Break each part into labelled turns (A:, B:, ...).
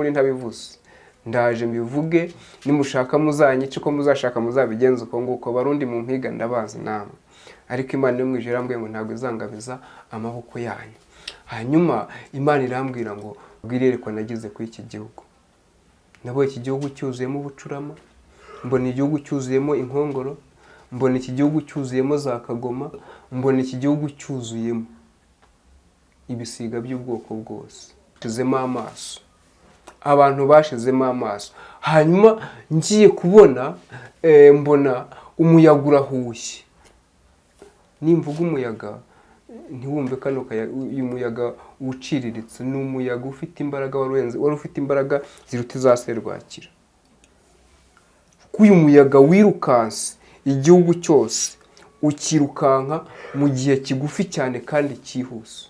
A: Muri ntabivuze, ndaje mbivuge. Nimushaka muzanyice, uko muzashaka muzabigenza uko nguko. Barundi mu mpiga ndabazi namwe, ariko Imana yo mu ijuru irambwiye ngo ntabwo izangabiza amaboko yanyu. Hanyuma Imana irambwira ngo bwirerekwa nagize kuri iki gihugu. Nabonye iki gihugu cyuzuyemo ubucurama, mbona igihugu cyuzuyemo inkongoro, mbona iki gihugu cyuzuyemo za kagoma, mbona iki gihugu cyuzuyemo ibisiga by'ubwoko bwose. Bashizemo amaso, abantu bashizemo amaso. Hanyuma ngiye kubona, mbona umuyaga urahushye. Nimvuga umuyaga ntiwumve kano uyu muyaga uciriritse, ni umuyaga ufite imbaraga, wari ufite imbaraga ziruta iza serwakira. Kuko uyu muyaga wirukanse igihugu cyose, ukirukanka mu gihe kigufi cyane kandi cyihuse.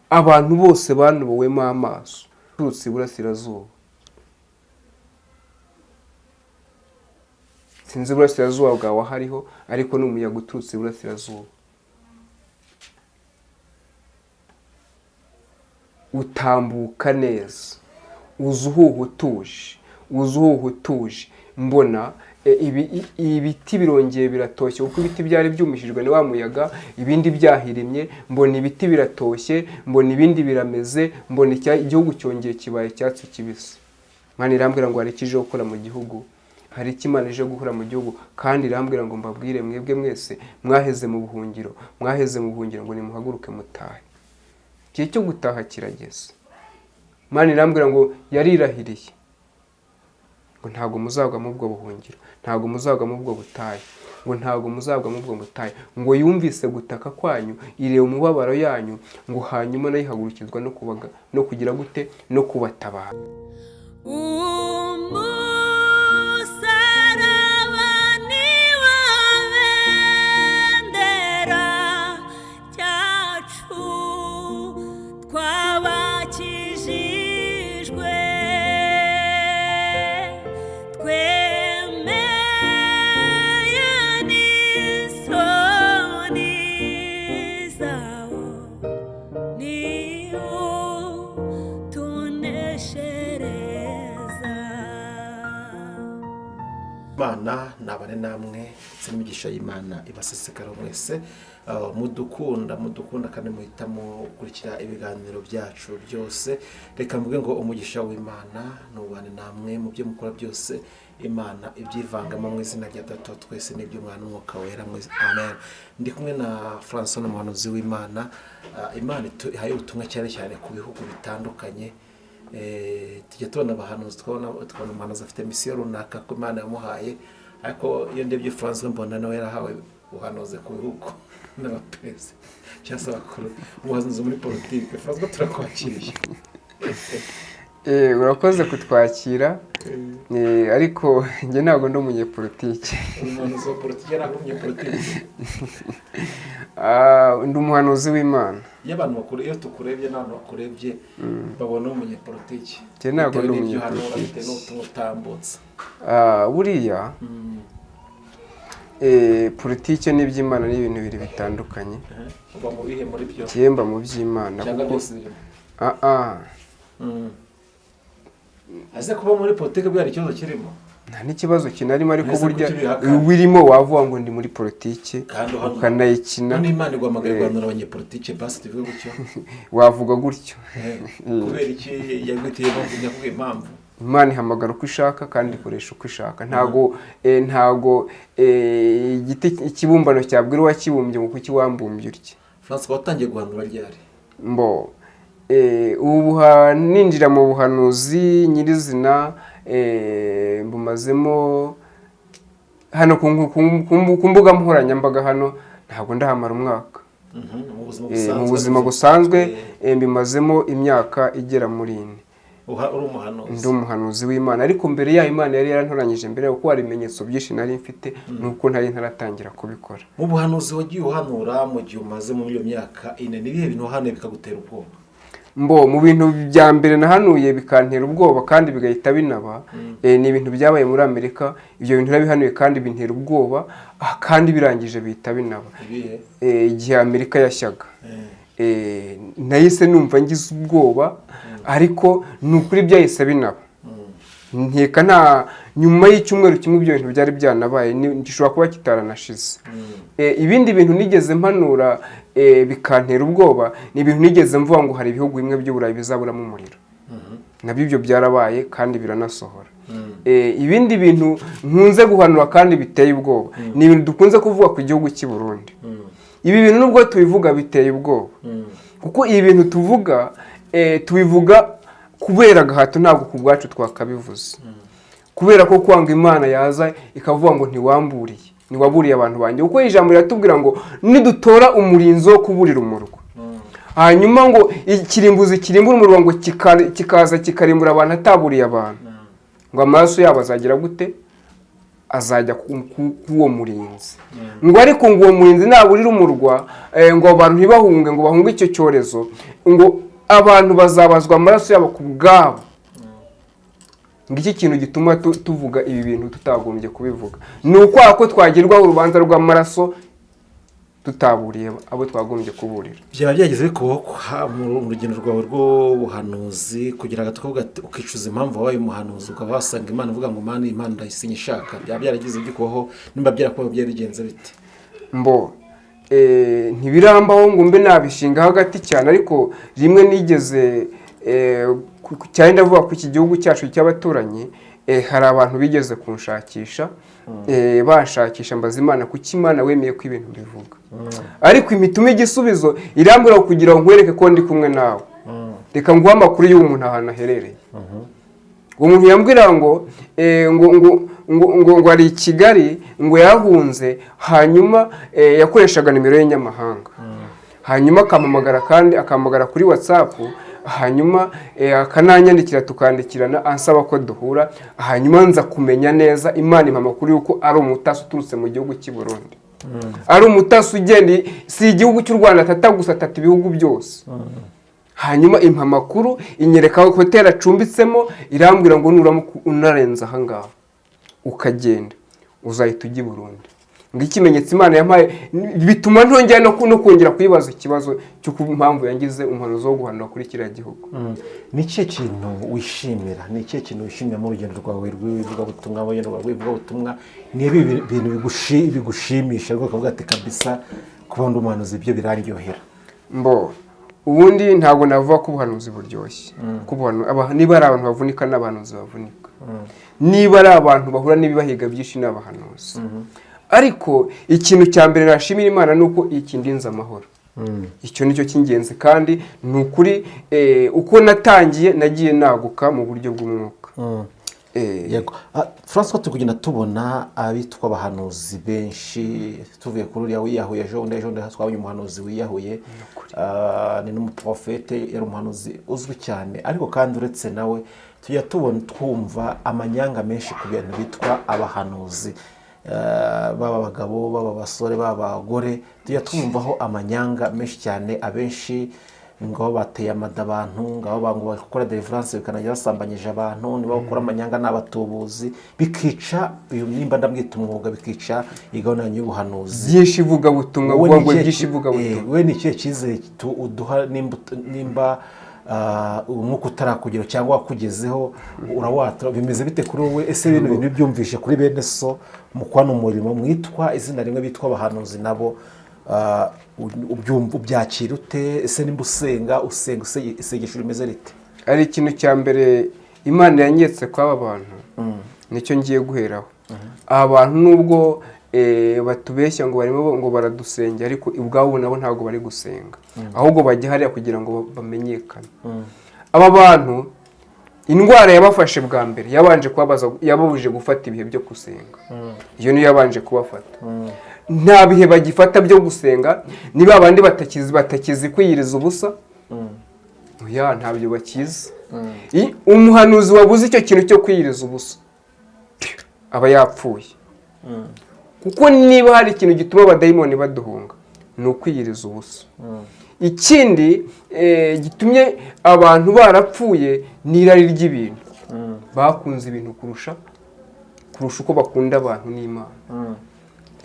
A: Abantu bose banubowemo amaso uturutse iburasirazuba. Sinzi iburasirazuba bwawe aho ariho, ariko ni umuyaga uturutse iburasirazuba. Utambuka neza, uza uhuha utuje, uza uhuha utuje. Mbona ibiti birongeye biratoshye, kuko ibiti byari byumishijwe na wa muyaga, ibindi byahirimye. Mbona ibiti biratoshye, mbona ibindi birameze, mbona igihugu cyongeye kibaye icyatsi kibisi. Imana irambwira ngo hari icyo ije gukora mu gihugu, hari icyo Imana ije gukora mu gihugu. Kandi irambwira ngo mbabwire mwebwe mwese mwaheze mu buhungiro, mwaheze mu buhungiro, ngo nimuhaguruke mutahe. Igihe cyo gutaha kirageze. Imana irambwira ngo yarirahiriye ngo ntabwo muzagwa muri ubwo buhungiro, ntabwo muzagwa muri ubwo butayu, ngo ntabwo muzagwa muri ubwo butayu. Ngo yumvise gutaka kwanyu, ireba umubabaro yanyu, ngo hanyuma nayihagurukizwa no kubaga, no kugira gute, no kubatabara.
B: Umusaraba ni wo bendera ryacu, twabakijijwe, twemeye n'isoni zawo, niwo tuneshereza.
C: Imana nabane namwe, ndetse n'imigisha y'Imana ibasesekara mwese. Mudukunda kandi muhitamo gukurikira ibiganiro byacu byose. Reka mvuge ngo umugisha w'Imana nubane namwe mu byo mukora byose. Imana ibyivangamo mu izina rya Data wa twese n'iby'Umwana n'Umwuka Wera, mwese amen. Ndi kumwe na François, umuhanuzi w'Imana. Imana ihaye ubutumwa cyane cyane ku bihugu bitandukanye. Tujya tubona abahanuzi, tukabona umuhanuzi afite misiyo runaka ko Imana yamuhaye, ariko iyo ndebye François mbona nawe yarahawe ubuhanuzi ku bihugu n'abaperezida cyangwa se abakuru, umuhanuzi muri politiki. François, turakwakiriye.
A: Urakoze kutwakira. Ariko njye ntabwo ndi umunyepolitiki.
C: Umuhanuzi wa politiki ntabwo umunyepolitiki.
A: Ndi umuhanuzi w'Imana.
C: Iyo abantu bakuru, iyo tukurebye n'abantu bakurebye babona umunyepolitiki.
A: Njye ntabwo ndi
C: Bitewe n'ibyo uhanura,
A: umunyepolitiki.
C: bitewe n'ubutumwa utambutsa.
A: Buriya politiki n'iby'Imana ni ibintu bibiri bitandukanye.
C: Uba mu bihe muri byo?
A: Njye mba mu by'Imana
C: Cyangwa
A: kuko
C: byose birimo? Ese kuba muri politiki bwari ikibazo kirimo?
A: Nta n'ikibazo kinarimo, ariko
C: Mbese
A: burya
C: kuki ubihakana?
A: wirimo wavuga ngo ndi muri politiki,
C: Kandi uhanura.
A: ukanayikina.
C: None Imana iguhamagara guhanura abanyepolitiki, basi tuvuge gutyo.
A: Wavuga gutyo.
C: Kubera iki yagwitiye impamvu, nyakubwiye impamvu?
A: Imana ihamagara uko ishaka kandi ikoresha uko ishaka. Ntago igiti ikibumbano cyabwira uwakibumbye ngo kuki wambumbye utya.
C: François, watangiye guhanura ryari?
A: Mbo ubu ninjira mu buhanuzi nyirizina, mbumazemo hano ku mbuga nkoranyambaga hano ntabwo ndahamara umwaka.
C: Mu buzima
A: Mu buzima busanzwe, mbimazemo imyaka igera muri 4.
C: Uri umuhanuzi?
A: Ndi umuhanuzi w'Imana, ariko mbere yaho Imana yari yarantoranyije mbere, kuko hari ibimenyetso byinshi nari mfite nuko ntari ntaratangira kubikora.
C: Mu buhanuzi wagiye uhanura mu gihe umaze muri iyo myaka 4, ni ibihe bintu wahanuye bikagutera ubwoba?
A: Mbo mu bintu bya mbere nahanuye bikantera ubwoba kandi bigahita binaba, ni ibintu byabaye muri Amerika. Ibyo bintu narabihanuye kandi bintera ubwoba, kandi birangije bihita binaba.
C: Ibihe?
A: Igihe Amerika yashyaga. Nahise numva ngize ubwoba, ariko ni ukuri byahise binaba. Nkeka nta nyuma y'icyumweru kimwe ibyo bintu byari byanabaye, gishobora kuba kitaranashize. Ibindi bintu nigeze mpanura bikantera ubwoba ni ibintu nigeze mvuga ngo hari ibihugu bimwe by'Uburayi bizaburamo umuriro. Nabyo ibyo byarabaye kandi biranasohora. Ibindi bintu nkunze guhanura kandi biteye ubwoba ni ibintu dukunze kuvuga ku gihugu cy'i Burundi. Ibi bintu nubwo tubivuga biteye ubwoba, kuko ibi bintu tuvuga tubivuga kubera agahato, ntabwo ku bwacu twakabivuze, kubera ko kwanga Imana yaza ikavuga ngo ntiwamburiye, ntiwaburiye abantu banjye, kuko ijambo riratubwira ngo nidutora umurinzi wo kuburira umurwa, hanyuma ngo ikirimbuzi kirimbura umurwa, ngo kikaza kikarimbura abantu ataburiye abantu, ngo amaraso yabo azagira gute? Azajya k'uwo murinzi. Ngo ariko ngo uwo murinzi naburira umurwa, ngo abantu ntibahunge, ngo bahunge icyo cyorezo, ngo abantu bazabazwa amaraso yabo ku bwabo. Ngo iki kintu gituma tuvuga ibi bintu tutagombye kubivuga ni ukwaha ko twagirwaho urubanza rw'amaraso tutaburiye abo twagombye kuburira.
C: Byaba byageze bikubaho mu rugendo rwawe rw'ubuhanuzi kugira ngo tukavuga ati ukicuza impamvu wabaye umuhanuzi, ukaba wasanga Imana uvuga ngo Mana, Imana ndayisinya ishaka? Byaba byaragize bikubaho? Nimba byarakubaho, byari bigenze bite?
A: Mbo ntibirambaho ngo mbe nabishingaho hagati cyane, ariko rimwe nigeze cyane ndavuga ku iki gihugu cyacu cy'abaturanyi, hari abantu bigeze kunshakisha, banshakisha, mbaza Imana kuki Imana wemeye ko ibintu bivuga, ariko imituma igisubizo irambwira ngo kugira ngo nkwereke ko ndi kumwe nawe, reka nguhe amakuru y'uwo muntu ahantu aherereye. Uwo muntu yambwira ngo ngo ari i Kigali, ngo yahunze, hanyuma yakoreshaga nimero y'inyamahanga, hanyuma akampamagara kandi akampamagara kuri WhatsApp, hanyuma akananyandikira, tukandikirana ansaba ko duhura. Hanyuma nza kumenya neza, Imana impa amakuru y'uko ari umutasi uturutse mu gihugu cy'i Burundi, ari umutasi ugenda, si igihugu cy'u Rwanda atata gusa, atata ibihugu byose. Hanyuma impa amakuru, inyereka hoteli acumbitsemo, irambwira ngo nuramuka unarenze ahangaha ukagenda uzahita ujya i Burundi. Ngo ikimenyetso Imana yampaye bituma ntongera no kongera kuyibaza ikibazo cy'uko impamvu yangize umuhanuzi wo guhanura kuri kiriya gihugu.
C: Ni ikihe kintu wishimira? Ni ikihe kintu wishimira mu rugendo rwawe rw'ivugabutumwa? Mu rugendo rwawe rw'ivugabutumwa, ni ibi bintu bigushimisha rwose ukavuga ati kabisa kuba ndi umuhanuzi ibyo biraryohera?
A: Mbo ubundi ntabwo navuga ko ubuhanuzi buryoshye. Ko niba ari abantu bavunika, ni abahanuzi bavunika. Niba ari abantu bahura n'ibibahiga byinshi, ni abahanuzi. Ariko ikintu cya mbere nashimira Imana ni uko ikindinze amahoro. Icyo ni cyo cy'ingenzi, kandi ni ukuri uko natangiye nagiye naguka mu buryo bw'umwuka.
C: Yego. Francois, turi kugenda tubona abitwa abahanuzi benshi. Tuvuye kuri uriya wiyahuye ejo bundi twabonye umuhanuzi wiyahuye. Ni n'umuprofete, yari umuhanuzi uzwi cyane. Ariko kandi uretse nawe, tujya tubona, twumva amanyanga menshi ku bintu bitwa abahanuzi, baba abagabo, baba abasore, baba abagore, tujya twumvaho amanyanga menshi cyane. Abenshi ngo bateye amada abantu, ngaho ngo bakora deliverance bikanajya basambanyije abantu, niba bakora amanyanga ni abatubuzi, bikica uyu, nimba ndamwita umwuga, bikica iyi gahunda y'ubuhanuzi.
A: Byinshi ivugabutumwa,
C: Wowe
A: vuga
C: ni
A: ngo
C: ikihe
A: byinshi ivugabutumwa.
C: Wowe ni ikihe cyizere uduha nimba umwuka utarakugera cyangwa wakugezeho urawatura, bimeze bite kuri wowe? Ese bino bintu byumvishe kuri bene so mukorana umurimo mwitwa izina rimwe bitwa abahanuzi, nabo ubyumva, ubyakira ute? Ese nimba usenga, usenga isengesho rimeze rite?
A: Ari ikintu cya mbere Imana yanyetse kw'aba bantu, nicyo ngiye guheraho. Aba bantu nubwo batubeshya ngo barimo ngo baradusengera, ariko ubwabo nabo ntabwo bari gusenga, ahubwo bajya hariya kugira ngo bamenyekane. Aba bantu indwara yabafashe bwa mbere yabanje kubabaza, yababujije gufata ibihe byo gusenga. Iyo niyo yabanje kubafata. Nta bihe bagifata byo gusenga. Ni ba bandi batakizi kwiyiriza ubusa. Oya, ntabyo bakizi. Umuhanuzi wabuze icyo kintu cyo kwiyiriza ubusa aba yapfuye, kuko niba hari ikintu gituma abadayimoni baduhunga ni ukwiyiriza ubusa. Ikindi gitumye abantu barapfuye ni irari ry'ibintu. Bakunze ibintu kurusha uko bakunda abantu n'Imana.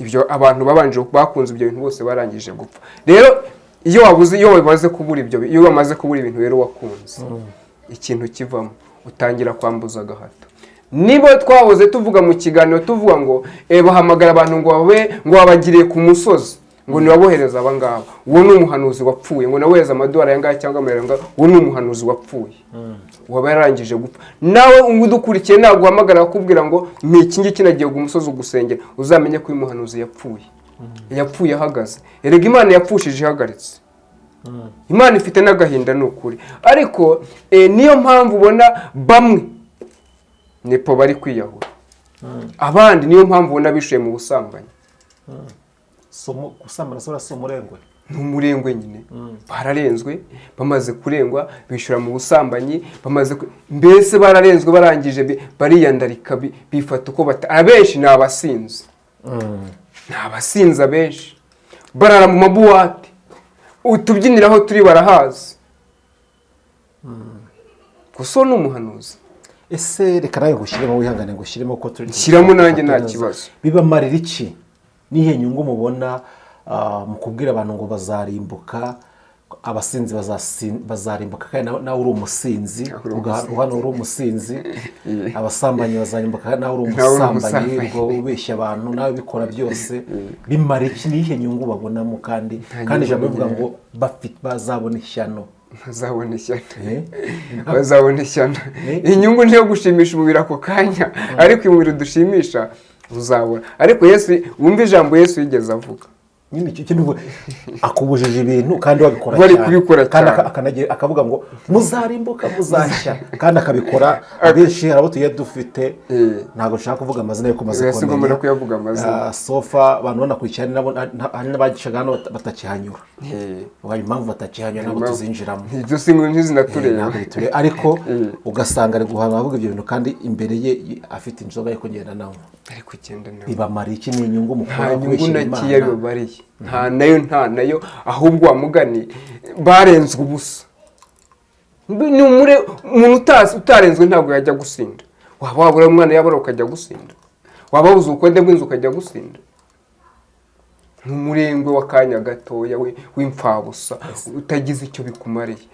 A: Ibyo abantu babanje bakunze ibyo bintu bose barangije gupfa rero. Iyo wabuze, iyo wamaze kubura ibyo, iyo wamaze kubura ibintu rero wakunze, ikintu kivamo utangira kwambuza agahato. Niba twahoze tuvuga mu kiganiro tuvuga ngo bahamagara abantu ngo babe ngo babagiriye ku musozi, ngo nibabohereze aba ngaba, uwo ni umuhanuzi wapfuye. Ngo nawohereze amadolari aya ngaya cyangwa amayero aya ngaya, uwo ni umuhanuzi wapfuye, waba yararangije gupfa. Nawe udukurikiye, ntabwo uhamagara akubwira ngo ni iki ngiki, nagiye ku musozi ugusengera, uzamenye ko uyu muhanuzi yapfuye, yapfuye ahagaze. Erega Imana yapfushije ihagaritse. Imana ifite n'agahinda, ni ukuri. Ariko niyo mpamvu ubona bamwe nepo bari kwiyahura, abandi niyo mpamvu ubona bishuye mu busambanyi.
C: Gusambana si umurengwe?
A: Ni umurengwe nyine. Bararenzwe, bamaze kurengwa bishyura mu busambanyi, bamaze mbese bararenzwe, barangije bariyandarika, bifata uko bata. Abenshi ni abasinzi, ni abasinzi. Abenshi barara mu mabuwate, utubyiniro aho turi barahazi. Gusa uwo ni umuhanuzi.
C: Ese reka nawe ngushyiremo, wihangane ngushyiremo ko turi
A: Nshyiramo nanjye, nta kibazo.
C: Bibamarira iki? Nihe nyungu mubona mu kubwira abantu ngo bazarimbuka, abasinzi bazarimbuka, kandi nawe uri umusinzi?
A: Nawe uri umusinzi.
C: Hano uri umusinzi. Abasambanyi bazarimbuka, kandi nawe uri
A: Nawe uri
C: umusambanyi.
A: umusambanyi.
C: Ubwo ubeshya abantu, nawe ubikora byose, bimara iki? Nihe nyungu babonamo? Kandi
A: nyungu
C: ijambo rivuga
A: bigira.
C: ngo bazabona ishyano.
A: Bazabona ishyano.
C: Eh?
A: Bazabona ishyano.
C: Eh?
A: Inyungu niyo gushimisha umubiri ako kanya, ariko uyu mubiri udushimisha uzabura. Ariko Yesu, wumva ijambo Yesu yigeze avuga.
C: Nyine icyo kintu akubujije ibintu kandi wabikora
A: Bari
C: cyane.
A: kubikora
C: kandi
A: cyane.
C: Akavuga ngo muzarimbuka, muzashya, kandi akabikora. Abenshi hari abo tugiye dufite, ntabwo nshaka kuvuga amazina yo kumaze
A: Oya, si ngombwa no kuyavuga amazina.
C: Sofa abantu banakurikirana nabo, hari n'abagicaga hano batakihanyura. Ubaye impamvu batakihanyura ntabwo tuzinjiramo.
A: Ibyo si ngo ntizinatureba.
C: Ntabwo bitureba, ariko ugasanga ari guhanga avuga ibyo bintu kandi imbere ye afite inzoga yo kugenda nanywa.
A: Ari kugenda nawe.
C: Bibamara iki? Ni inyungu
A: Nta
C: mukora
A: nyungu
C: kubeshyira
A: na kiya
C: Imana?
A: bibabariye, nta nayo, nta nayo. Ahubwo wa mugani barenzwe ubusa. Ni umuntu utarenzwe ntabwo yajya gusinda. Waba wabura umwana yabura ukajya gusinda, waba wabuze ubukode bw'inzu ukajya gusinda. Ni umurengwe w'akanya gatoya w'imfabusa utagize icyo bikumariye.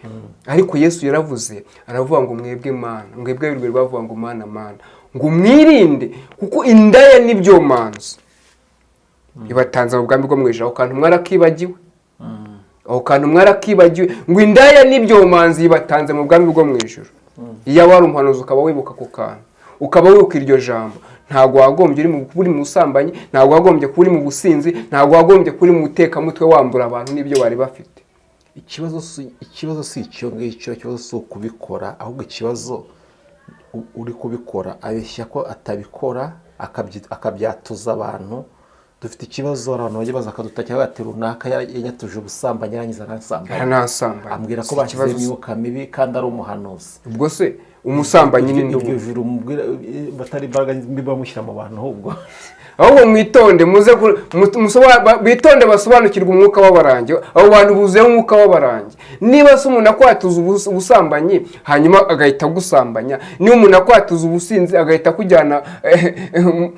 A: Ariko Yesu yaravuze, aravuga ngo mwebwe Mana, mwebwe birwe bavuga ngo Mana, Mana, ngo mwirinde, kuko indaya n'ibyomanzi ibatanze mu bwami bwo mu ijuru. Aho kantu mwarakibagiwe, aho kantu mwarakibagiwe, ngo indaya n'ibyomanzi ibatanze mu bwami bwo mu ijuru. Iyo wari umuhanuzi ukaba wibuka ako kantu, ukaba wibuka iryo jambo, ntabwo wagombye uri mu kuba uri mu busambanyi, ntabwo wagombye kuba uri mu businzi, ntabwo wagombye kuba uri mu butekamutwe wambura abantu n'ibyo bari bafite.
C: Ikibazo si icyo ngicyo. Ikibazo si ukubikora, ahubwo ikibazo uri kubikora abeshya ko atabikora, akabyatuza abantu. Dufite ikibazo, hari abantu bajya baza akadutakira bati runaka yanyatuje ubusambanyi, yarangiza aransambanya,
A: Yaranasambanye.
C: ambwira ko
A: Si
C: bashyizeho
A: ikibazo
C: imyuka mibi kandi ari umuhanuzi.
A: Ubwo se umusambanyi ni
C: Iryo
A: nde?
C: juru mubwira batari imbaraga mbi bamushyira mu bantu ahubwo.
A: Ahubwo mwitonde, muze bitonde basobanukirwe umwuka w'abarangi. Abo bantu buzuyeho umwuka w'abarangi. Niba se umuntu akwatuza ubusambanyi hanyuma agahita agusambanya, niba umuntu akwatuza ubusinzi agahita akujyana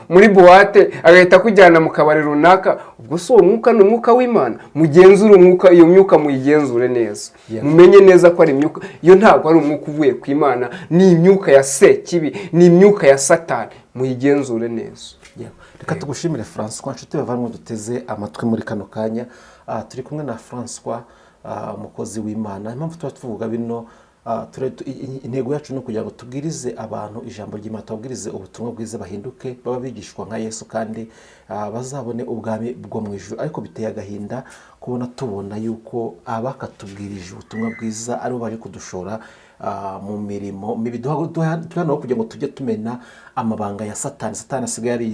A: muri buwate, agahita akujyana mu kabari runaka, ubwo si uwo mwuka ni umwuka w'Imana? Mugenzure umwuka, iyo myuka muyigenzure neza. Mumenye neza ko ari imyuka. Iyo ntabwo ari umwuka uvuye ku Imana, ni imyuka ya Sekibi, ni imyuka ya Satani. Muyigenzure neza.
C: Yewe. Reka tugushimire, Francois. Nshuti bavandimwe duteze amatwi muri kano kanya, turi kumwe na Francois, umukozi w'Imana. Impamvu tuba tuvuga bino, intego yacu ni ukugira ngo tubwirize abantu ijambo ry'Imana, tubabwirize ubutumwa bwiza, bahinduke baba bigishwa nka Yesu, kandi bazabone ubwami bwo mu ijuru. Ariko biteye agahinda kubona tubona yuko abakatubwirije ubutumwa bwiza aribo bari kudushora mu mirimo mibi. Duha no kugira ngo tujye tumena amabanga ya Satani. Satani asigaye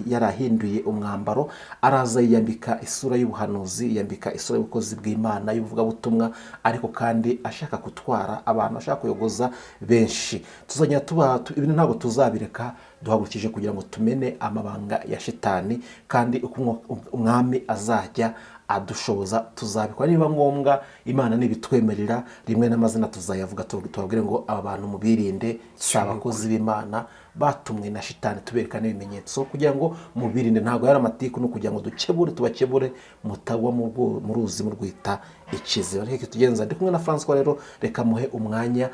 C: yarahinduye umwambaro, araza yiyambika isura y'ubuhanuzi, yiyambika isura y'ubukozi bw'Imana, y'ubuvugabutumwa, ariko kandi ashaka gutwara abantu, ashaka kuyogoza benshi. Tuzajya tuba ibintu ntabwo tuzabireka, duhagurukije kugira ngo tumene amabanga ya shitani, kandi uko umwami azajya adushoboza tuzabikora. Niba ngombwa, Imana nibitwemerera, rimwe n'amazina tuzayavuga, tubabwire ngo aba bantu mubirinde, si abakozi b'Imana, batumwe na shitani, tubereka n'ibimenyetso kugira ngo mubirinde. Ntabwo yari amatiku, ni ukugira ngo dukebure, tubakebure mutagwa mu ruzi murwita Ikiziba nicyo kitugenza. Ndi kumwe na Francois rero, reka muhe umwanya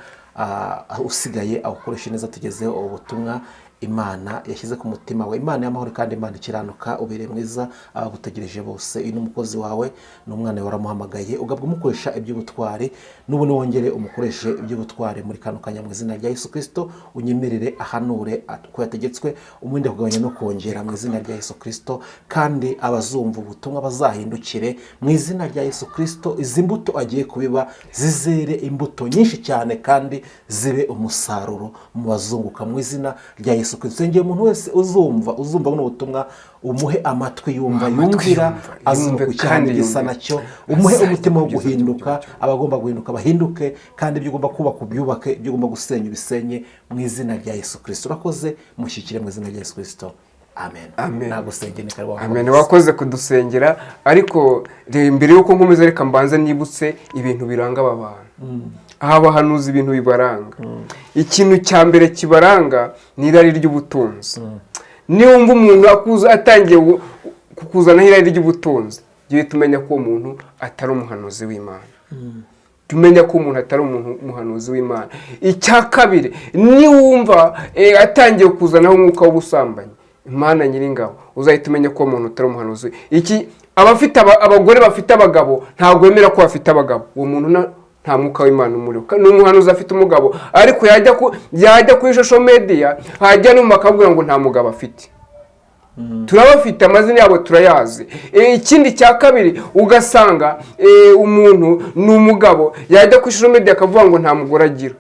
C: usigaye awukoreshe neza, tugezeho ubutumwa Imana yashyize ku mutima we. Imana y'amahoro kandi Imana ikiranuka, ubereye mwiza abagutegereje bose. Uyu ni umukozi wawe, ni umwana wawe waramuhamagaye, ugabwa umukoresha iby'ubutwari, n'ubu niwongere umukoreshe iby'ubutwari muri kano kanya mu izina rya Yesu Kirisito. Unyemerere ahanure uko yategetswe, umurinde kugabanya no kongera mu izina rya Yesu Kirisito, kandi abazumva ubutumwa bazahindukire mu izina rya Yesu Kirisito. Izi mbuto agiye kubiba zizere imbuto nyinshi cyane kandi zibe umusaruro mu bazunguka mu izina rya Yesu Kristo. Nsengeye umuntu wese uzumva buno butumwa, umuhe amatwi yumva,
A: Amatwi
C: yumvira,
A: yumva,
C: azuka
A: yumve
C: icyaha
A: kandi
C: n'igisa
A: yumve.
C: nacyo, umuhe
A: Azajya
C: umutima wo
A: kugeza
C: guhinduka,
A: ku gihugu.
C: Abagomba guhinduka bahinduke, kandi ibyo ugomba kubaka ubyubake, ibyo ugomba gusenya ubisenye mu izina rya Yesu Kristo. Urakoze, mushyikire mu izina rya Yesu Kristo. Amen.
A: Amen.
C: Nagusengera ni karibu.
A: Amen. Wakoze kudusengera, ariko mbere y'uko nkomeza reka mbanze nibutse ibintu biranga aba bantu. Aha bahanuza ibintu bibaranga. Ikintu cya mbere kibaranga ni irari ry'ubutunzi. Niwumva umuntu akuza atangiye kukuzanaho irari ry'ubutunzi, jya uhita umenya ko uwo muntu atari umuhanuzi w'Imana. Jya umenya ko umuntu atari umuntu umuhanuzi w'Imana. Icya kabiri, niwumva atangiye kuzanaho umwuka w'ubusambanyi, Imana nyiringabo, uzahita umenya ko uwo muntu atari umuhanuzi. Iki abafite abagore bafite abagabo ntabwo wemera ko bafite abagabo, uwo muntu nta mwuka w'Imana umuriho. Ni umuhanuzi afite umugabo, ariko yajya kuri social media, hajya no mu bakabwira ngo nta mugabo afite. Turabafite, amazina yabo turayazi. Ikindi cya kabiri, ugasanga umuntu ni umugabo, yajya kuri social media akavuga ngo nta mugore agira.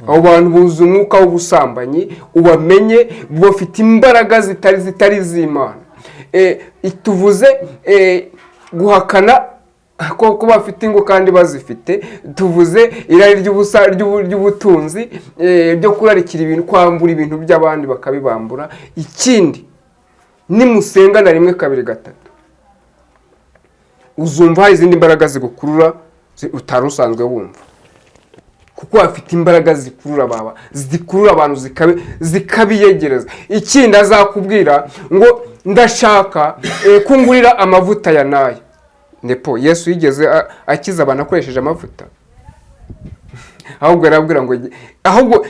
A: Abo bantu buzuye umwuka w'ubusambanyi, ubamenye, bafite imbaraga zitari iz'Imana. Tuvuze guhakana ko bafite ingo kandi bazifite, tuvuze irari ry'ubutunzi, ryo kurarikira ibintu, kwambura ibintu by'abandi bakabibambura. Ikindi, nimusengana rimwe kabiri gatatu, uzumva hari izindi mbaraga zigukurura utari usanzwe wumva, kuko bafite imbaraga zikurura baba zikurura abantu zikabiyegereza. Ikindi, azakubwira ngo ndashaka ko ngurira amavuta ya nayo. Nepo Yesu yigeze akiza abantu akoresheje amavuta? Ahubwo arabwira ngo ahubwo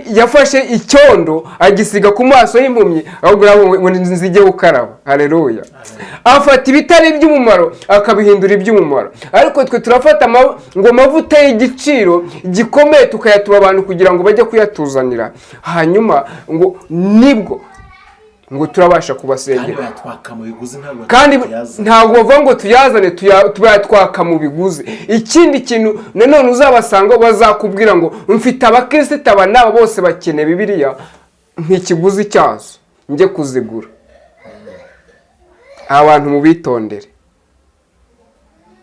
A: yafashe icyondo agisiga ku maso y'impumyi, ahubwo aravuga ngo nzijye gukaraba. Haleluya! Afata ibitari iby'umumaro akabihindura iby'umumaro. Ariko twe turafata ngo amavuta y'igiciro gikomeye tukayatura abantu kugira ngo bajye kuyatuzanira, hanyuma ngo nibwo ngo turabasha
C: Kandi
A: kubasengera.
C: Bayatwaka mu biguzi, ntabwo
A: Kandi
C: tuyazana.
A: Ntabwo bavuga ngo tuyazane, tubayatwaka mu biguzi. Ikindi kintu nanone uzabasanga, bazakubwira ngo mfite abakirisita aba n'aba bose bakeneye Bibiliya, nk'ikiguzi cyazo njye kuzigura. Abantu mubitondere,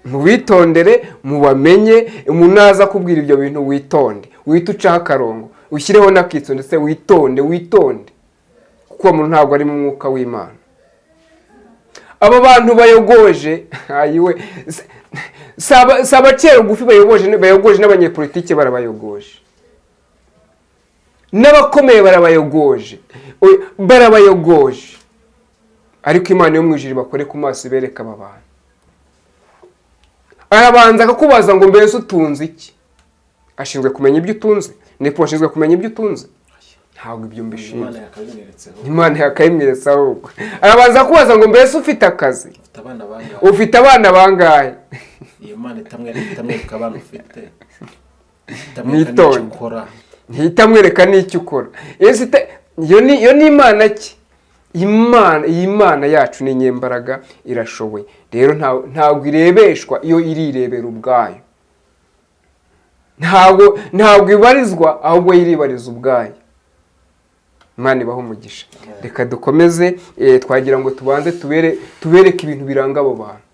A: mubitondere, mubamenye. Umuntu naza akubwira ibyo bintu, witonde, wite ucaho akarongo, ushyireho n'akitso, ndetse witonde, witonde, kuko uwo muntu ntabwo ari mu mwuka w'Imana. Aba bantu bayogoje, ayiwe, si abacera bugufi bayogoje, bayogoje n'abanyepolitike barabayogoje, n'abakomeye barabayogoje. Oya, barabayogoje. Ariko Imana yo mu ijuru bakore ku maso, ibereka aba bantu. Arabanza akakubaza ngo mbese utunze iki? Ashinzwe kumenya ibyo utunze? Nepo ashinzwe kumenya ibyo utunze? Ntabwo ibyo mbishinzwe.
C: Imana yakabimweretseho.
A: Imana yakabimweretse. Ahubwo arabanza kubaza ngo mbese ufite akazi?
C: Ufite abana bangahe?
A: Ufite abana bangahe?
C: Iyo Mana itamwereka abana ufite, itamwereka n'icyo
A: Mwitonde.
C: ukora.
A: Ntitamwereka n'icyo ukora. Iyo ni Imana ki? Imana, iyi Mana yacu ni inyembaraga, irashoboye. Rero ntabwo irebeshwa, iyo irirebera ubwayo. Ntabwo ibarizwa, ahubwo iribariza ubwayo. Imana ibaho umugisha. Reka dukomeze. Twagira ngo tubanze tubereke ibintu biranga abo bantu.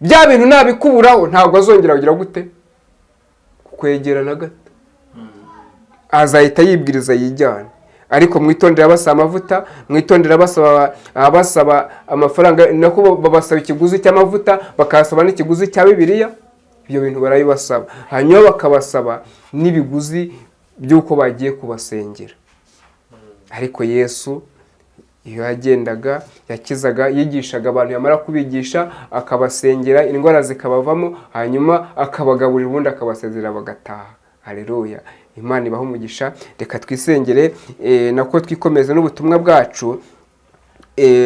A: Bya bintu nabikuburaho, ntabwo azongera kugira gute kukwegera na gato, azahita yibwiriza yijyana. Ariko mwitondere abasaba amavuta, mwitondere abasaba amafaranga, nako babasaba ikiguzi cy'amavuta, bakabasaba n'ikiguzi cya Bibiliya. Ibyo bintu barabibasaba, hanyuma bakabasaba n'ibiguzi by'uko bagiye kubasengera. Ariko Yesu Iyo yagendaga yakizaga, yigishaga abantu, yamara kubigisha akabasengera indwara zikabavamo, hanyuma akabagaburira, ubundi akabasezerera bagataha. Haleluya, Imana ibahe umugisha. Reka twisengere, nako twikomeze n'ubutumwa bwacu.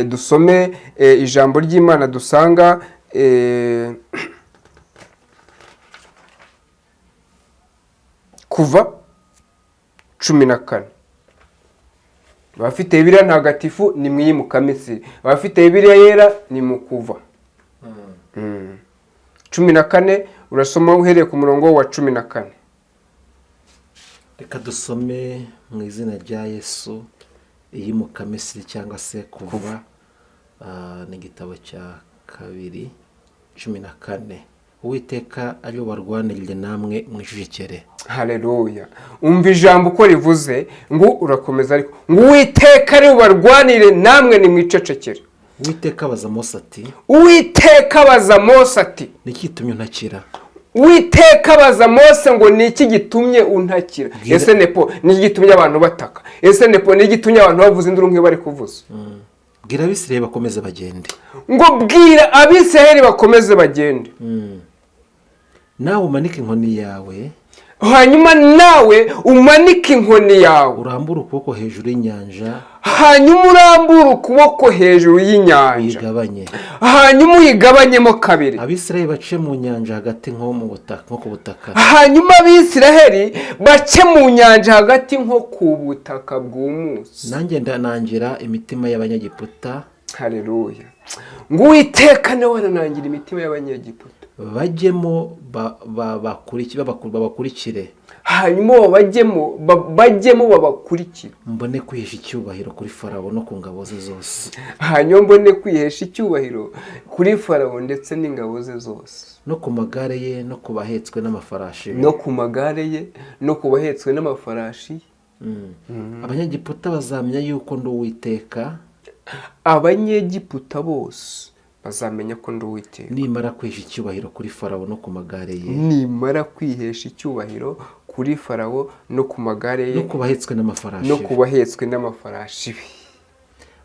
A: Dusome ijambo ry'Imana dusanga Kuva 14. Abafite Bibiliya ntagatifu ni mu Iyimukamisiri, abafite Bibiliya yera ni mu Kuva 14. Urasoma uhereye ku murongo wa 14.
C: Reka dusome mu izina rya Yesu. Iyimukamisiri cyangwa se Kuva, ni igitabo cya kabiri, 14. Uwiteka ari barwanirire, namwe mwijujikere.
A: Haleluya! Umva ijambo uko rivuze, ngo urakomeza ariko ngo Uwiteka ari bubarwanire, namwe nimwicecekere.
C: Uwiteka abaza Mose ati:
A: Uwiteka abaza Mose ati:
C: Ni iki gitumye untakira?
A: Uwiteka abaza Mose ngo: "Ni iki gitumye untakira?" Ese Nepo, ni iki gitumye abantu bataka? Ese Nepo, ni iki gitumye abantu bavuza induru nk'iyo bari kuvuza?
C: Bwira Abisirayeli bakomeze bagende.
A: Ngo bwira Abisirayeli bakomeze bagende.
C: Nawe umanike inkoni yawe.
A: Hanyuma nawe umanike inkoni yawe.
C: Urambure ukuboko hejuru y'inyanja.
A: Hanyuma urambure ukuboko hejuru y'inyanja.
C: Uyigabanye.
A: Hanyuma uyigabanyemo kabiri.
C: Abisirayeli bace mu nyanja hagati nko mu butaka, nko ku butaka.
A: Hanyuma Abisiraheli bace mu nyanja hagati nko ku butaka bwumutse.
C: Nanjye ndanangira imitima y'Abanyegiputa.
A: Hareruya! Ngo Uwiteka nawe aranangira imitima y'Abanyegiputa.
C: Bajyemo babakurikire.
A: Hanyuma bajyemo bajyemo babakurikire.
C: Mbone kwihesha icyubahiro kuri Farawo no ku ngabo ze zose.
A: Hanyuma mbone kwihesha icyubahiro kuri Farawo ndetse n'ingabo ze zose.
C: No ku magare ye no ku bahetswe n'amafarashi be.
A: No ku magare ye no ku bahetswe n'amafarashi ye.
C: Abanyegiputa bazamenya yuko ndi Uwiteka.
A: Abanyegiputa bose bazamenya ko ndi Uwiteka.
C: Nimara kwihesha icyubahiro kuri Farawo no ku magare ye.
A: Nimara kwihesha icyubahiro kuri Farawo no ku magare ye.
C: No ku bahetswe n'amafarashi
A: no
C: be.
A: ku bahetswe n'amafarashi be.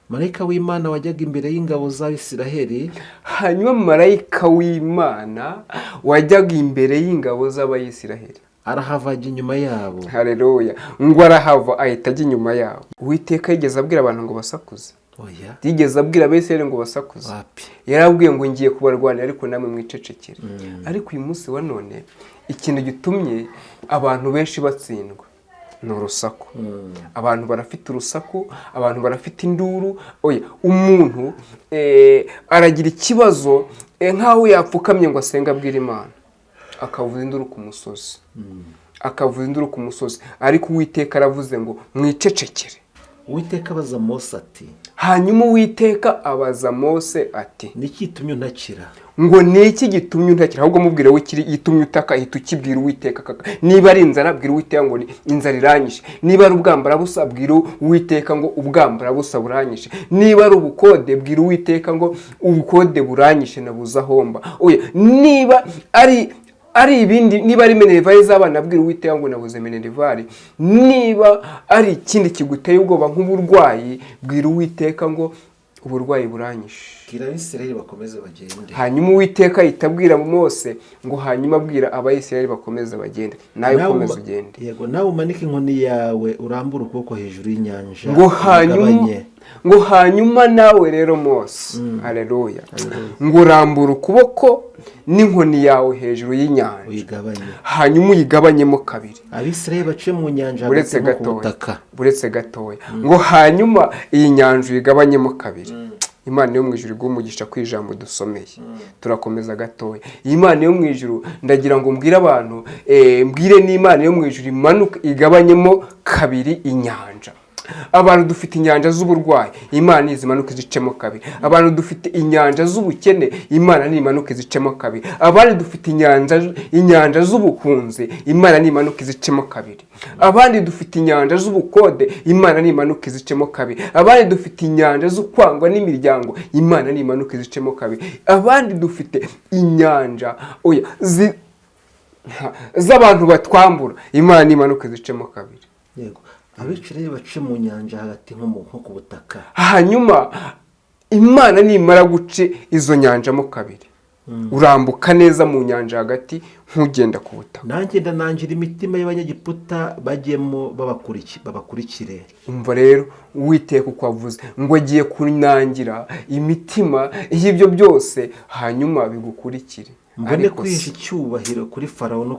C: Marayika w'Imana wajyaga imbere y'ingabo z'Abisiraheli
A: Hanyuma marayika w'Imana wajyaga imbere y'ingabo z'Abayisiraheli
C: arahava ajya inyuma yabo.
A: Hareruya! Ngo arahava ahita ajya inyuma yabo. Uwiteka yigeze abwira abantu ngo basakuze?
C: Oya.
A: Yigeze abwira Abisiraheli ngo basakuze?
C: Wapi.
A: Yarabwiye ngo: "Ngiye kubarwanira, ariko namwe mwicecekere." Ariko uyu munsi wa none ikintu gitumye abantu benshi batsindwa ni urusaku. Abantu barafite urusaku, abantu barafite induru. Oya, umuntu aragira ikibazo, nk'aho yapfukamye ngo asenge abwira Imana, akavuza induru ku musozi, akavuza induru ku musozi. Ariko Uwiteka aravuze ngo: "Mwicecekere."
C: Uwiteka abaza Mose ati:
A: Hanyuma Uwiteka abaza Mose ati:
C: Ni iki gitumye untakira?
A: Ngo ni iki gitumye untakira? Ahubwo mubwire we ikiri gitumye utaka, ahita ukibwira Uwiteka kaka. Niba ari inzara, bwira Uwiteka ngo ni inzara iranyishe. Niba ari ubwambarabusa, bwira Uwiteka ngo ubwambarabusa buranyishe. Niba ari ubukode, bwira Uwiteka ngo ubukode buranyishe, nabuze ahomba. Oya, niba ari ibindi, niba ari minerval z'abana, bwira Uwiteka ngo nabuze minerval. Niba ari ikindi kiguteye ubwoba nk'uburwayi, bwira Uwiteka ngo uburwayi buranyishe.
C: Bwira Abisirayeli bakomeze bagende.
A: Hanyuma Uwiteka ahita abwira Mose ngo: "Hanyuma abwira Abayisiraheli bakomeze bagende, nawe ukomeze ugende."
C: Yego, nawe umanike inkoni yawe, urambure ukuboko hejuru y'inyanja,
A: Ngo hanyuma
C: uyigabanye.
A: Ngo hanyuma nawe rero Mose, haleluya, ngo rambura ukuboko n'inkoni yawe hejuru y'inyanja.
C: Uyigabanye.
A: Hanyuma uyigabanyemo kabiri.
C: Abisirayeli bace mu nyanja
A: Uretse
C: hagati nko ku
A: gatoya.
C: butaka.
A: Uretse gatoya, ngo hanyuma iyi nyanja uyigabanyemo kabiri. Imana yo mu ijuru iguhe umugisha ku ijambo dusomeye. Turakomeza gatoya. Iyi Mana yo mu ijuru, ndagira ngo mbwire abantu, mbwire n'Imana yo mu ijuru imanuke igabanyemo kabiri inyanja. Abantu dufite inyanja z'uburwayi, Imana nizimanuke zicemo kabiri. Abantu dufite inyanja z'ubukene, Imana nimanuke zicemo kabiri. Abandi dufite inyanja z'ubuhunzi, Imana nimanuke zicemo kabiri. Abandi dufite inyanja z'ubukode, Imana nimanuke zicemo kabiri. Abandi dufite inyanja zo kwangwa n'imiryango, Imana nimanuke zicemo kabiri. Abandi dufite inyanja, oya, z'abantu batwambura, Imana nimanuke zicemo kabiri.
C: Yego. Abisirayeli bace mu nyanja hagati nko ku butaka.
A: Hanyuma Imana nimara guca izo nyanja mo kabiri, urambuka neza mu nyanja hagati nk'ugenda ku butaka.
C: Nanjye ndanangira imitima y'Abanyegiputa, bajyemo babakurikire.
A: Umva rero Uwiteka uko avuze ngo agiye kunangira imitima y'ibyo byose, hanyuma bigukurikire.
C: Mbone
A: Ariko
C: kwihesha icyubahiro kuri Farawo no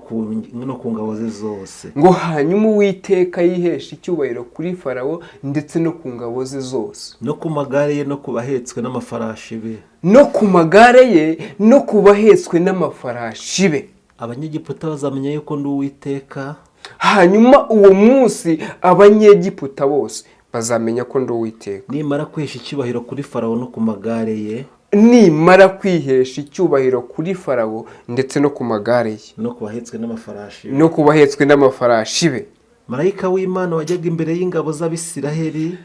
C: ku ngabo ze zose.
A: Ngo hanyuma Uwiteka yihesha icyubahiro kuri Farawo ndetse no ku ngabo ze zose,
C: no ku magare ye no ku bahetswe n'amafarashi be.
A: No ku magare ye no ku bahetswe n'amafarashi be.
C: Abanyegiputa bazamenya yuko ndi Uwiteka.
A: Hanyuma uwo munsi Abanyegiputa bose bazamenya ko ndi Uwiteka.
C: Nimara kwihesha icyubahiro kuri Farawo no ku magare ye,
A: Nimara kwihesha icyubahiro kuri Farawo ndetse no ku magare ye,
C: no ku bahetswe n'amafarashi be.
A: No ku bahetswe n'amafarashi be.
C: Marayika w'Imana wajyaga imbere y'ingabo z'Abisiraheli,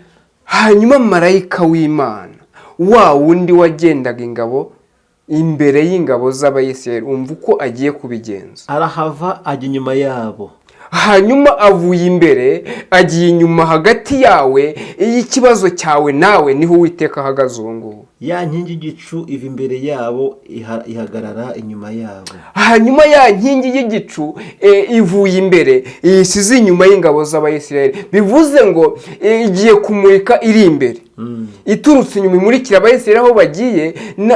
A: Hanyuma marayika w'Imana wa wundi wagendaga ingabo imbere y'ingabo z'Abayisiraheli, umva uko agiye kubigenza.
C: Arahava ajya inyuma yabo.
A: Hanyuma avuye imbere agiye inyuma, hagati yawe y'ikibazo cyawe nawe niho Uwiteka ahagaze ubu ngubu.
C: Ya nkingi y'igicu iva imbere yabo, ihagarara inyuma yabo.
A: Hanyuma ya nkingi y'igicu ivuye imbere isize inyuma y'ingabo z'Abayisiraheli, bivuze ngo igiye kumurika iri imbere, iturutse inyuma imurikira Abayisiraheli aho bagiye,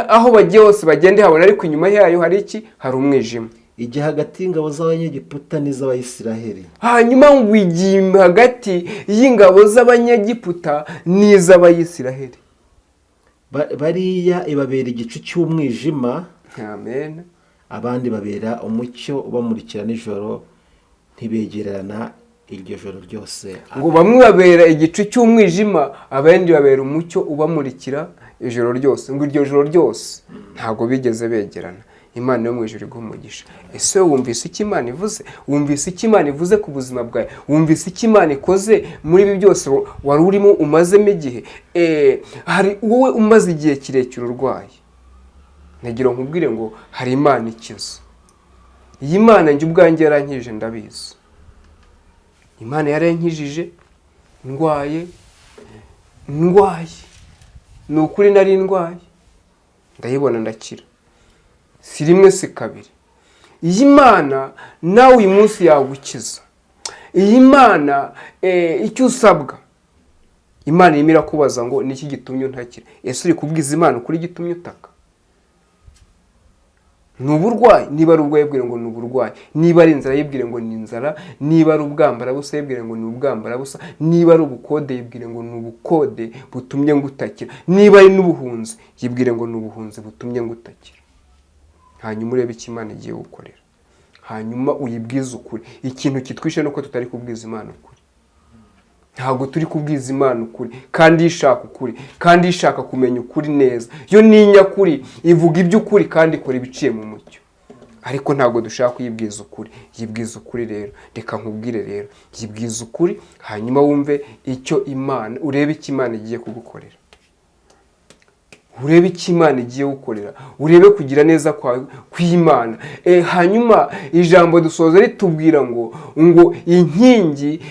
A: aho bagiye hose bagende habona, ariko inyuma yayo hari iki? Hari umwijima.
C: Ijya hagati y'ingabo z'Abanyegiputa n'iz'Abayisiraheli.
A: Hanyuma ngo igiye hagati y'ingabo z'Abanyegiputa n'iz'Abayisiraheli.
C: Bariya ibabera igicu cy'umwijima,
A: Amen.
C: abandi babera umucyo ubamurikira nijoro, ntibegerana iryo joro ryose.
A: Ngo bamwe babera igicu cy'umwijima, abandi babera umucyo ubamurikira ijoro ryose. Ngo iryo joro ryose ntabwo bigeze begerana. Imana yo mu ijuru iguha umugisha. Ese wumvise icyo Imana ivuze? Wumvise icyo Imana ivuze ku buzima bwawe? Wumvise icyo Imana ikoze muri ibi byose wari urimo umazemo igihe? Hari wowe umaze igihe kirekire urwaye, nagira ngo nkubwire ngo hari Imana ikiza. Iyi Mana njye ubwanjye yarankijije, ndabizi. Imana yarankijije ndwaye, ndwaye, ni ukuri nari ndwaye, ndayibona ndakira, si rimwe si kabiri. Iyi Mana nawe uyu munsi yagukiza. Iyi Mana, icyo usabwa, Imana irimo irakubaza ngo niki gitumye untakira? Ese uri kubwiza Imana ukuri gitumye utaka? Ni uburwayi? Niba ari uburwayi, yibwire ngo ni uburwayi. Niba ari inzara, yibwire ngo ni inzara. Niba ari ubwambarabusa, yibwire ngo ni ubwambarabusa. Niba ari ubukode, yibwire ngo ni ubukode butumye ngutakira. Niba ari n'ubuhunzi, yibwire ngo ni ubuhunzi butumye ngutakira. Hanyuma urebe icyo Imana igiye gukorera, hanyuma uyibwize ukuri. Ikintu kitwishe nuko tutari kubwiza Imana ukuri. Ntabwo turi kubwiza Imana ukuri, kandi ishaka ukuri, kandi ishaka kumenya ukuri neza. Yo ni inyakuri, ivuga iby'ukuri kandi ikora ibiciye mu mucyo, ariko ntabwo dushaka kuyibwiza ukuri. Yibwiza ukuri rero, reka nkubwire rero, yibwiza ukuri, hanyuma wumve icyo Imana, urebe icyo Imana igiye kugukorera, urebe icyo Imana igiye gukorera, urebe kugira neza kwawe kw'Imana. Hanyuma ijambo dusoza ritubwira ngo inkingi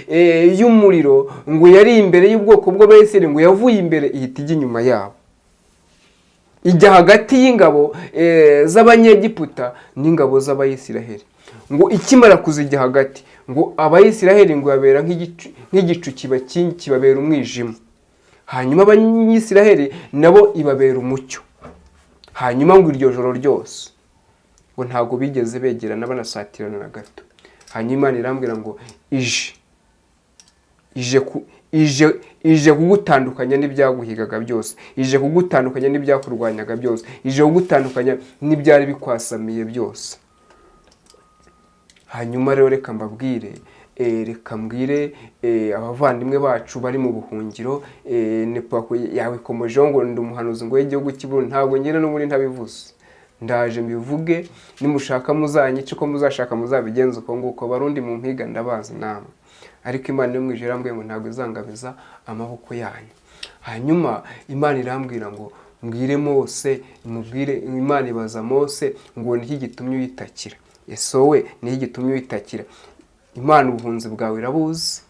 A: y'umuriro ngo yari imbere y'ubwoko bw'Abayisiraheli, ngo yavuye imbere ihita ijya inyuma yabo, ijya hagati y'ingabo z'Abanyegiputa n'ingabo z'Abayisiraheli. Ngo ikimara kuzijya hagati, ngo Abayisiraheli ngo babera nk'igicu kibabera umwijima, hanyuma Abanyisiraheli nabo ibabera umucyo. Hanyuma ngo iryo joro ryose ngo ntabwo bigeze begerana banasatirana na gato. Hanyuma Imana irambwira ngo ije kugutandukanya n'ibyaguhigaga byose, ije kugutandukanya n'ibyakurwanyaga byose, ije kugutandukanya n'ibyari bikwasamiye byose. Hanyuma rero reka mbabwire, reka mbwire abavandimwe bacu bari mu buhungiro. Nepa yabikomojeho ngo ndi umuhanuzi ngo w'igihugu cy'i Burundi. Ntabwo ngira n'ubundi ntabivuze, ndaje mbivuge. Nimushaka muzanyice, uko muzashaka muzabigenza uko nguko. Barundi mu mpiga ndabazi namwe, ariko Imana yo mu ijuru irambwira ngo ntabwo izangabiza amaboko yanyu. Hanyuma Imana irambwira ngo mbwire Mose, mubwire. Imana ibaza Mose ngo niki gitumye uyitakira? Ese wowe niki gitumye uyitakira? Imana ubuhunzi bwawe irabuzi.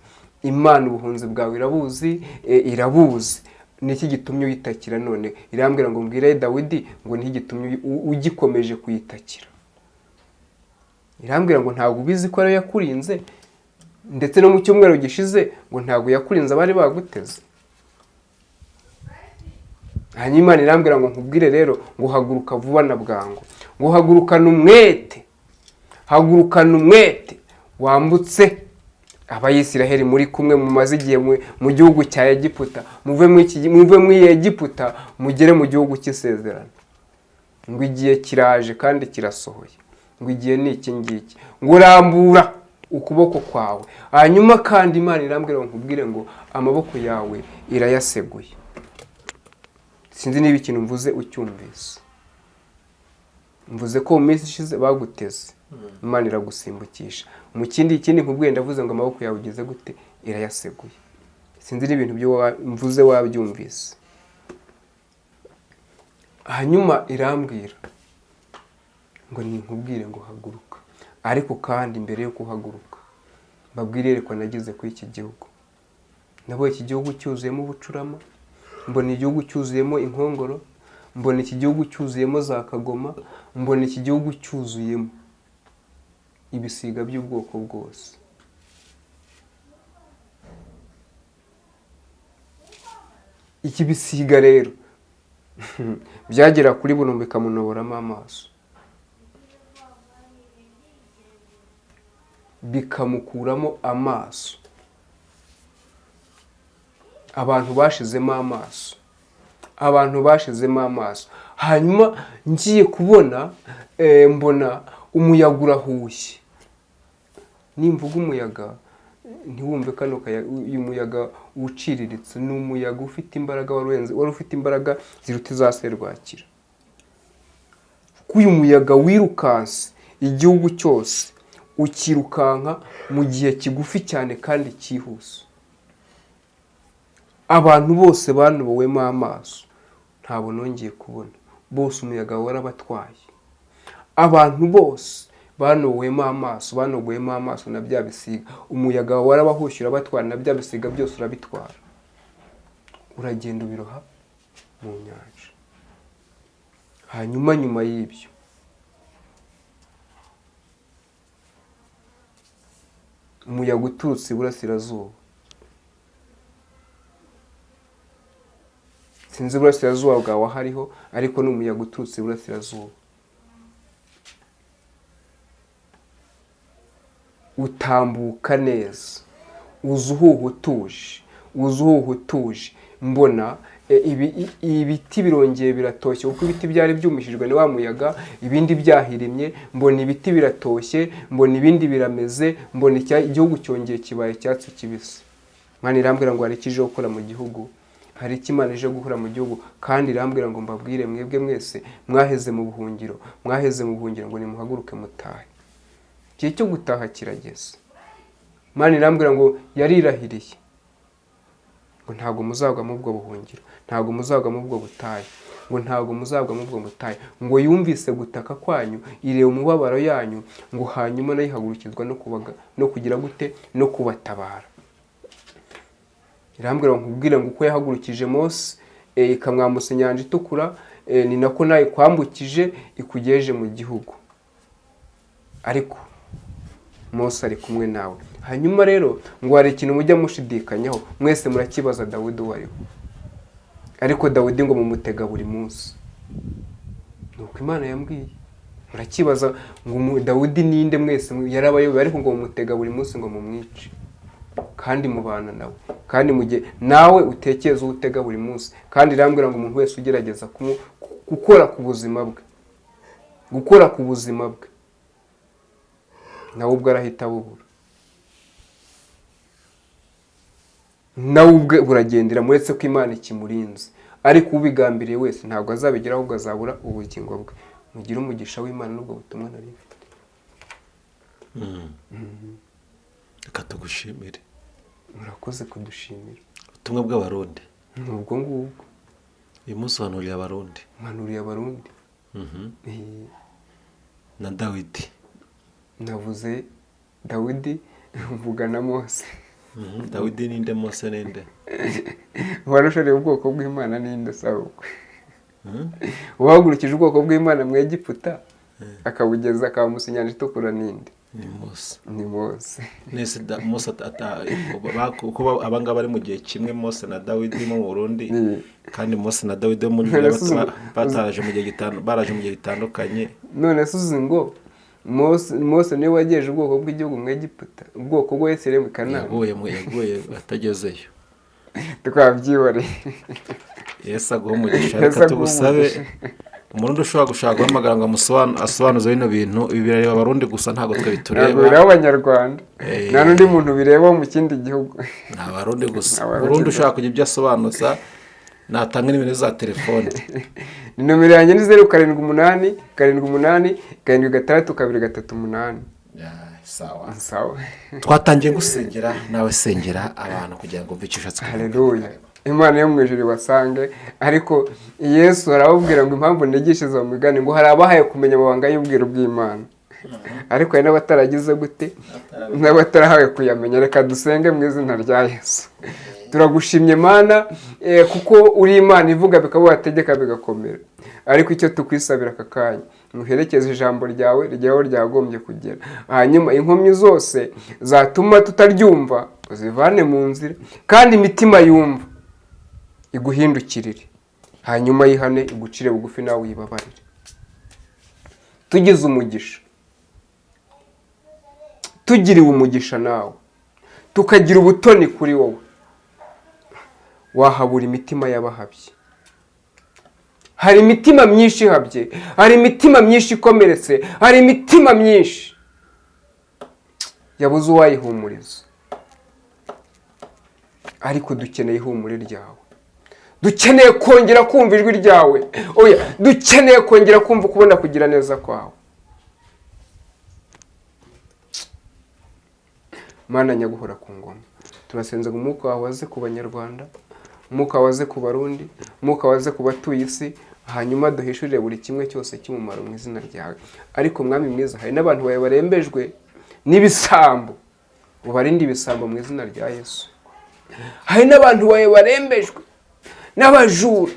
A: Imana ubuhunzi bwawe irabuzi, irabuzi. Niki gitumye uyitakira none? Irambwira ngo mbwire Dawidi ngo niki gitumye ugikomeje kuyitakira. Irambwira ngo ntabwo ubizi ko ariyo yakurinze, ndetse no mu cyumweru gishize ngo ntabwo yakurinze abari baguteze. Hanyuma Imana irambwira ngo nkubwire rero ngo haguruka vuba na bwangu, ngo hagurukane umwete, hagurukane umwete wambutse Abayisiraheli muri kumwe mumaze igihe mu gihugu cya Egiputa, muve muri Egiputa mugere mu gihugu cy'isezerano. Ngo igihe kiraje kandi kirasohoye, ngo igihe ni iki ngiki, ngo rambura ukuboko kwawe. Hanyuma kandi Imana irambwira ngo nkubwire ngo amaboko yawe irayaseguye. Sinzi niba ikintu mvuze ucyumvise. Mvuze ko mu minsi ishize baguteze, Imana iragusimbukisha. Mu kindi nkubwiye ndavuze ngo amaboko yawe ugeze gute, irayaseguye. Sinzi n'ibintu byo mvuze wabyumvise. Hanyuma irambwira ngo ninkubwire ngo haguruka. Ariko kandi mbere yo kuhaguruka mbabwire iyerekwa nagize kuri iki gihugu. Nabonye iki gihugu cyuzuyemo ubucurama, mbona igihugu cyuzuyemo inkongoro, mbona iki gihugu cyuzuyemo za kagoma, mbona iki gihugu cyuzuyemo ibisiga by'ubwoko bwose. Iki bisiga rero byagera kuri buno bikamunoboramo amaso, bikamukuramo amaso. Abantu bashizemo amaso, abantu bashizemo amaso. Hanyuma ngiye kubona mbona umuyaga urahushye. Nimvuga umuyaga ntiwumve kano uyu muyaga uciriritse, ni umuyaga ufite imbaraga wari ufite imbaraga ziruta iza serwakira. Kuko uyu muyaga wirukanse igihugu cyose, ukirukanka mu gihe kigufi cyane kandi cyihuse. Abantu bose banobowemo amaso, ntabwo nongeye kubona. Bose umuyaga warabatwaye. Abantu bose banowemo amaso, banogwemo amaso na bya bisiga. Umuyaga warabahushye urabatwara, na bya bisiga byose urabitwara. Uragenda ubiroha mu nyanja. Hanyuma nyuma y'ibyo umuyaga uturutse iburasirazuba, sinzi iburasirazuba bwawe hariho, ariko ni umuyaga uturutse iburasirazuba utambuka neza, uza uhuha utuje, uza uhuha utuje. Mbona ibiti birongeye biratoshye, kuko ibiti byari byumishijwe na wa muyaga, ibindi byahirimye. Mbona ibiti biratoshye, mbona ibindi birameze, mbona igihugu cyongeye kibaye icyatsi kibisi. Imana irambwira ngo hari icyo gukora mu gihugu, hari icyo Imana ije gukora mu gihugu. Kandi irambwira ngo mbabwire mwebwe mwese mwaheze mu buhungiro, mwaheze mu buhungiro, ngo nimuhaguruke mutahe. Igihe cyo gutaha kirageze. Imana irambwira ngo yarirahiriye ngo ntabwo muzagwa mu bwo buhungiro, ntabwo muzagwa mu bwo butayu, ngo ntabwo muzagwa mu bwo butayu. Ngo yumvise gutaka kwanyu, ireba umubabaro yanyu, ngo hanyuma nayihagurukizwa no kugira gute, no kubatabara. Irambwira ngo nkubwire ngo uko yahagurukije Mose ikamwambutsa inyanja itukura, ni nako nayo ikwambukije ikugejeje mu gihugu. Ariko Mose ari kumwe nawe. Hanyuma rero ngo hari ikintu mujya mushidikanyaho, mwese murakibaza Dawidi uwo ari we. Ariko Dawidi ngo mumutega buri munsi. Nuko Imana yambwiye. Murakibaza ngo Dawidi ninde mwese yarabayoboye, ariko ngo mumutega buri munsi ngo mumwice. Kandi mubana nawe, kandi mugihe nawe utekereza utega buri munsi. Kandi irambwira ngo umuntu wese ugerageza gukora ku buzima bwe, gukora ku buzima bwe, nawe ubwo arahita abubura, nawe ubwe buragendera, muretse ko Imana ikimurinze. Ariko ubigambiriye wese ntabwo azabigeraho, ahubwo azabura ubugingo bwe. Mugire umugisha w'Imana n'ubwo butumwa nari mfite.
C: Reka tugushimire.
A: Murakoze kudushimira.
C: Ubutumwa bw'Abarundi
A: ni ubwo ngubwo.
C: Uyu munsi uhanuriye Abarundi.
A: Mpanuriye Abarundi.
C: Na Dawidi.
A: Navuze Dawidi, mvuga na Mose.
C: Dawidi ninde? Mose ninde?
A: Uwarushoreye ubwoko bw'Imana ninde? Sabukwe uwahagurukije ubwoko bw'Imana mu Egiputa akabugeza akabamusa inyanja itukura ninde?
C: Ni Mose.
A: Ni Mose.
C: Nese Mose kuko abangaba bari mu gihe kimwe, Mose na Dawidi mu Burundi, kandi Mose na Dawidi bo muri
A: None se
C: bataraje mu gihe baraje mu gihe gitandukanye.
A: None se uzi ngo Mose niwe wagejeje ubwoko bw'igihugu mu Egiputa, ubwoko bwa Isirayeli mu Kanani?
C: Yaguye atagezeyo.
A: Twabyihoreye.
C: Yesu aguhe umugisha.
A: Yesu
C: Reka
A: aguhe
C: tugusabe,
A: umugisha.
C: Umurundi ushobora gushaka guhamagara ngo asobanuze bino bintu, ibi birareba Abarundi gusa, ntabwo twe
A: Ntabwo
C: bitureba.
A: bireba Abanyarwanda, nta n'undi muntu bireba wo mu kindi gihugu.
C: Ni Abarundi gusa.
A: Abarundi
C: Umurundi
A: gusa.
C: ushaka kugira ibyo asobanuza natanga nimero za telefone.
A: Ni nomero yanjye ni 0787876238.
C: Sawa.
A: Sawa.
C: Twatangiye gusengera, nawe sengera abantu kugira ngo umve icyo ushatse kuvuga.
A: Haleluya! Imana yo mu ijuru ibasange. Ariko Yesu arababwira ngo impamvu nigishiriza mu migani, ngo hari abahaye kumenya amabanga y'ubwiru bw'Imana, ariko hari n'abataragize gute, n'abatarahawe kuyamenya. Reka dusenge. Mu izina rya Yesu, turagushimye Mana, kuko uri Imana ivuga bikaba, wategeka bigakomera. Ariko icyo tukwisabira aka kanya, muherekeze ijambo ryawe rigera aho ryagombye kugera, hanyuma inkomyi zose zatuma tutaryumva uzivane mu nzira, kandi imitima yumva iguhindukirire, hanyuma yihane, igucire bugufi, nawe uyibabarire. Tugize umugisha, tugiriwe umugisha nawe, tukagira ubutoni kuri wowe, wahabura imitima y'abahabye. Hari imitima myinshi ihabye, hari imitima myinshi ikomeretse, hari imitima myinshi yabuze uwayihumuriza, ariko dukeneye ihumure ryawe, dukeneye kongera kumva ijwi ryawe, oya, dukeneye kongera kumva kubona kugira neza kwawe. Mana nyaguhora ku ngoma, turasenze ngo umwuka wawe waze ku Banyarwanda, umwuka waze ku Barundi, umwuka waze ku batuye isi, hanyuma duhishurire buri kimwe cyose cy'umumaro mu izina ryawe. Ariko Mwami mwiza, hari n'abantu bawe barembejwe n'ibisambo, ubarinde ibisambo mu izina rya Yesu. Hari n'abantu bawe barembejwe n'abajura,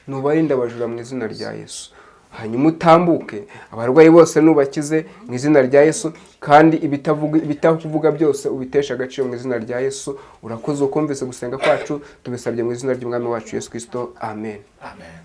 A: nubarinde abajura mu izina rya Yesu. Hanyuma utambuke, abarwayi bose nubakize mu izina rya Yesu, kandi ibitakuvuga byose ubiteshe agaciro mu izina rya Yesu. Urakoze ukumvise gusenga kwacu, tubisabye mu izina ry'Umwami wacu Yesu Kristo, amen.
C: Amen.